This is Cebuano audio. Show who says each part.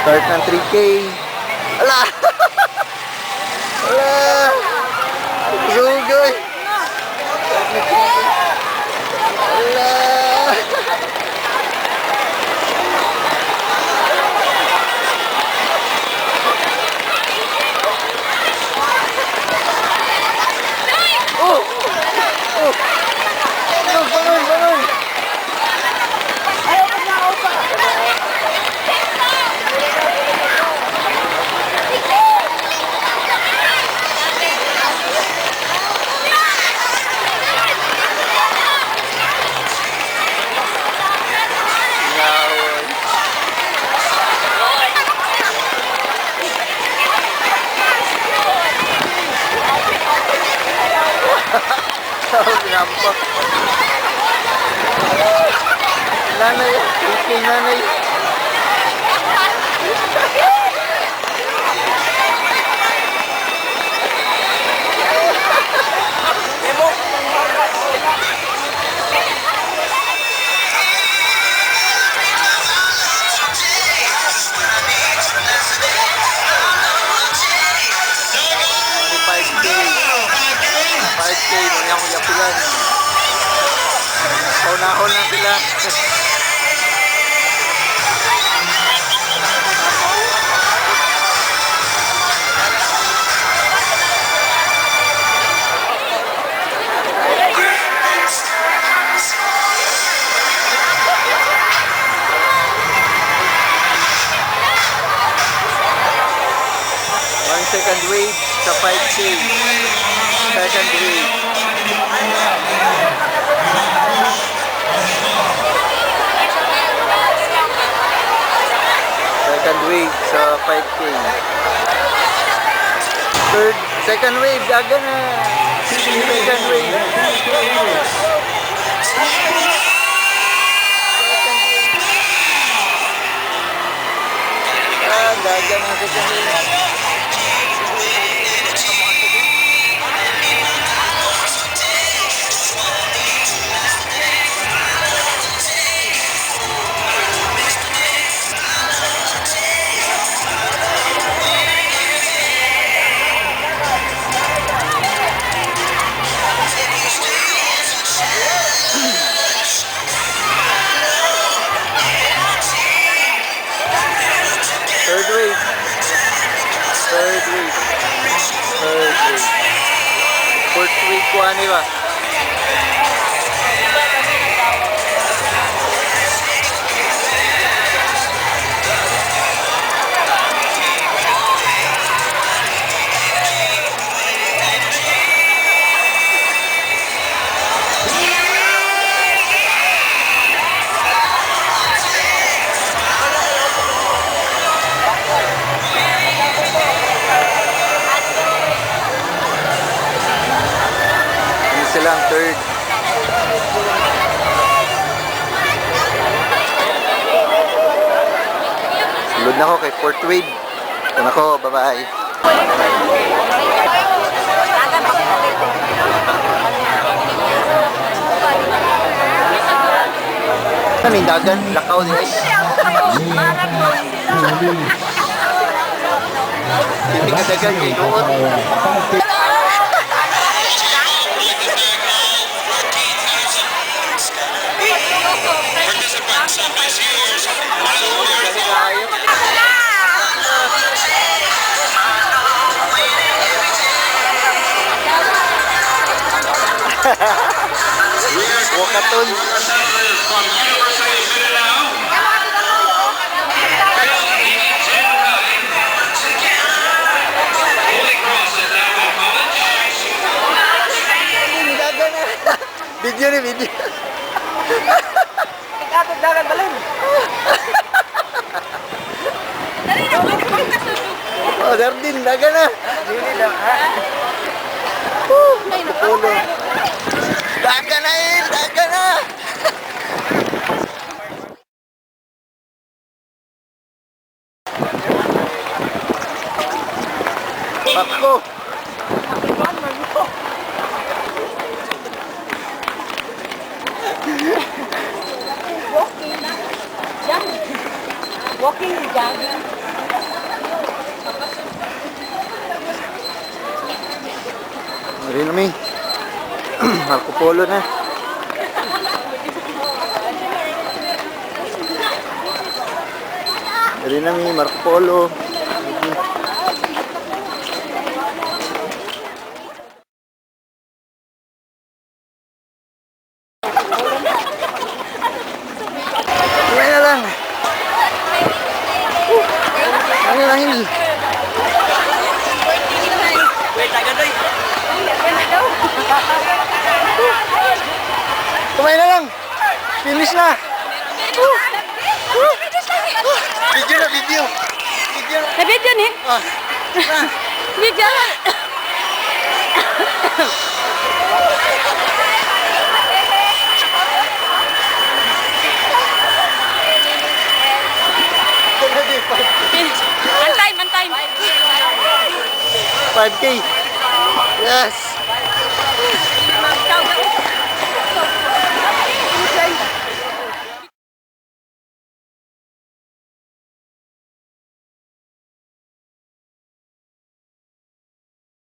Speaker 1: Start ng 3K. Ala! Ala! Sugoy! Start ng 3K. Ala! Oh! Oh! Oh, bangon, bangon! Ngawan. Oh, sinampak. Nanay, 3K nanay. Only 5K. 5K, mga akong yapilan. Paunahon na sila. One second wave sa 5K. Second wave. Second wave sa 5K. Third, second wave, daga na. Second wave. Second wave. Ah, daga na second wave. Third wave. Third wave. Third wave. Fourth wave ko ano ba? Yun sila ang third. Sulod na ako kay fourth wave. Ito na ko, bye-bye. Ano yung dagan? Lakaw ni ay. Hindi ka dagan kay luot.
Speaker 2: Participants on this year's Mile
Speaker 1: Kasi kayo. Walkathon.
Speaker 2: Representative from University of Mindanao, Phil Jenkai. Holy Cross at Davao College.
Speaker 1: Dagan na. Video ni video.
Speaker 3: Ikatod dagan balon.
Speaker 1: Oh, Dardin, dagan na.
Speaker 3: Dili lang ha.
Speaker 1: Woo, Pulo. Dagan na eh, dagan na. Ako.
Speaker 3: Walking. Jogging. Walking and jogging.
Speaker 1: Mari na mi. Marco Polo na. Mari na mi, Marco Polo. Kumain na lang. Ano lang hindi?
Speaker 3: Wait, agad oy.
Speaker 1: Kumain na lang. Finish na. Video na, video. Video na.
Speaker 4: Na-video ni?
Speaker 1: Ah.
Speaker 4: Video na. Ang time, ang time.
Speaker 1: 5K. Yes.